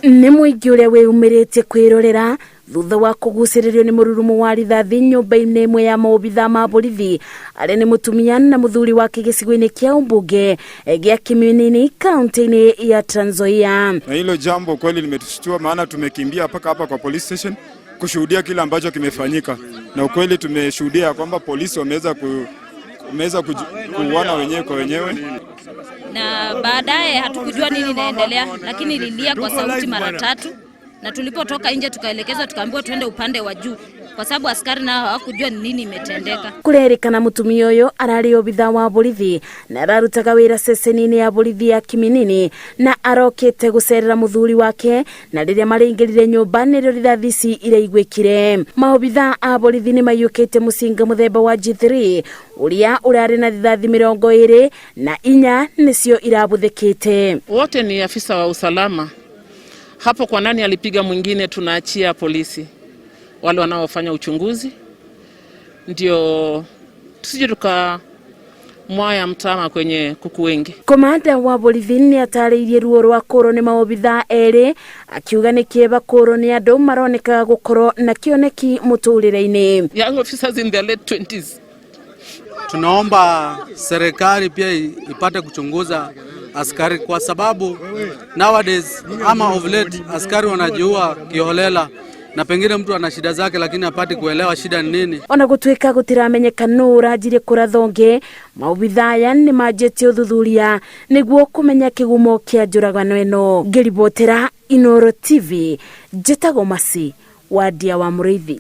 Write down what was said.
Nĩ mũingĩ ũrĩa wĩyumĩrĩtie kwĩrorera thutha wa kũgucĩrĩrio nĩ mũrurumo wa rithathi nyũmba-inĩ ĩmwe ya maobitha ma borithi arĩa nĩ mũtumia na mũthuri wake gĩcigo-inĩ kĩa ũmbunge gĩa Kiminini, kaunti-inĩ ya Trans Nzoia. Na hilo jambo kweli limetushtua, maana tumekimbia mpaka hapa kwa police station kushuhudia kile ambacho kimefanyika, na ukweli tumeshuhudia kwamba polisi wameweza kuuana wenyewe kwa wenyewe. Na baadaye hatukujua nini inaendelea, lakini ililia kwa sauti mara tatu, na tulipotoka nje tukaelekezwa, tukaambiwa tuende upande wa juu kwa sababu askari nao hawakujua ni nini imetendeka. Kurerikana mutumia uyu arari obitha wa borithi na ararutaga wira ceceni-inĩ ya borithi ya Kiminini na arokĩte gũcerera mũthuri wake, na rĩrĩa maraingĩrire nyũmba nĩrĩo rithathi ici iraiguĩkire. Maobitha a borithi nĩ maiyũkĩte mũcinga mũthemba wa G3 ũrĩa ũrarĩ na rithathi 24 nĩcio irabuthĩkĩte. Wote ni afisa wa usalama hapo. Kwa nani alipiga mwingine, tunaachia polisi wale wanaofanya uchunguzi, ndio tusije tukamwaya mtama kwenye kuku wengi. Komanda wa borithi nĩ atarĩirie ruo rwa kũrwo nĩ maobitha erĩ, akiuga nĩ kĩeva kũrwo nĩ andũ maronekaga gũkorwo na kĩoneki mũtũrĩre-inĩ. Young officers in their late 20s. Tunaomba serikali pia ipate kuchunguza askari kwa sababu nowadays ama of late askari wanajiua kiholela na pengine mtu ana shida zake lakini hapati kuelewa shida ni nini. Ona gũtuĩka gũtiramenyeka nũ ũranjirie kũratha ũngĩ, maobitha aya nĩ manjĩtie ũthuthuria nĩguo kũmenya kĩgumo kĩa njũragano ĩno. Ngĩribotera Inooro TV, njĩtagwo Masi Wandia wa Mũrĩithi.